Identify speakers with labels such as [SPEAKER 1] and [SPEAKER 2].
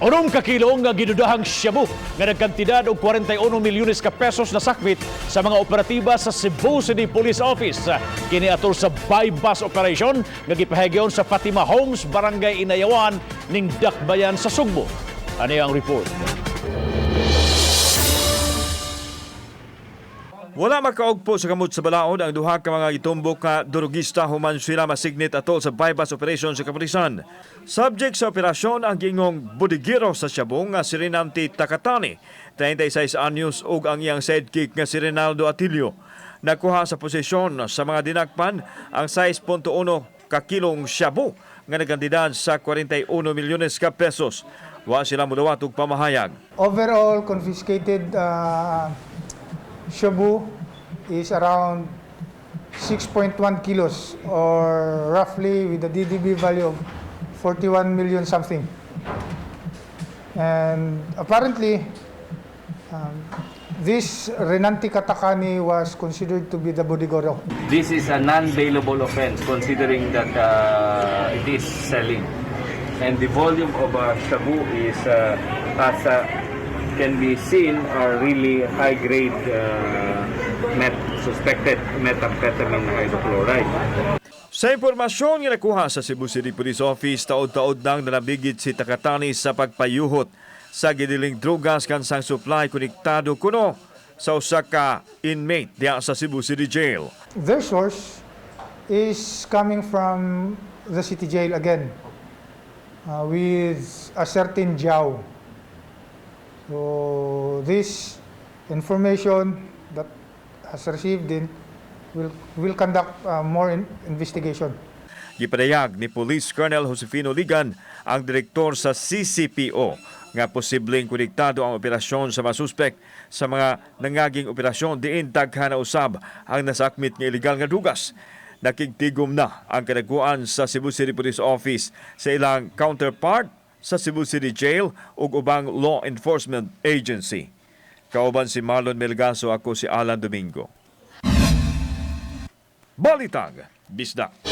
[SPEAKER 1] 6 ka kilo nga gidudahang shabu nga nagkantidad og 41 milyones ka pesos nasakmit sa mga operatiba sa Cebu City Police Office. Kini atol sa buy-bust operation nga gipahayag sa Fatima Homes, Barangay Inayawan, ning Dakbayan sa Sugbo. Ano ang report?
[SPEAKER 2] Wala makaugpo sa kamot sa balaod ang duha ka mga gitumbok nga durugista human sila masignit atol sa buy-bust operation sa kapulisan. Subject sa operasyon ang gingong budigiro sa shabu nga si Renante Takatani, 36 anyos, ug ang iyang sidekick nga si Rinaldo Atilio. Nakuha sa posisyon sa mga dinakpan ang 6.1 ka kilong shabu nga nagkantidad sa 41 milyones ka pesos. Wa sila moduwat og pamahayag.
[SPEAKER 3] Overall confiscated shabu is around 6.1 kilos or roughly with the DDB value of 41 million something. And apparently, this Renanti Katakani was considered to be the bodigoro.
[SPEAKER 4] This is a non-bailable offense considering that it is selling. And the volume of shabu is, as can be seen, are really high-grade meth, suspected methamphetamine hydrochloride.
[SPEAKER 2] Sa impormasyon nga nakuha sa Cebu City Police Office, taod-taod nang nanabigit si Takatani sa pagpayuhot sa gidiling drugas kansang supply konektado kuno sa usa ka inmate diya sa Cebu City Jail.
[SPEAKER 3] Their source is coming from the city jail again with a certain Jiao. So this information that has received in will conduct more investigation.
[SPEAKER 2] Gipadayag ni Police Colonel Josefino Ligan, ang direktor sa CCPO, nga posibleng konektado ang operasyon sa mga suspek sa mga nangaging operasyon diin daghan na usab ang nasakmit nga ilegal nga drugas. Nakigtigom na ang kadaguan sa Cebu City Police Office sa ilang counterpart sa Cebu City Jail ug ubang law enforcement agency. Kauban si Marlon Melgaso, ako si Alan Domingo. Balitang Bisdak.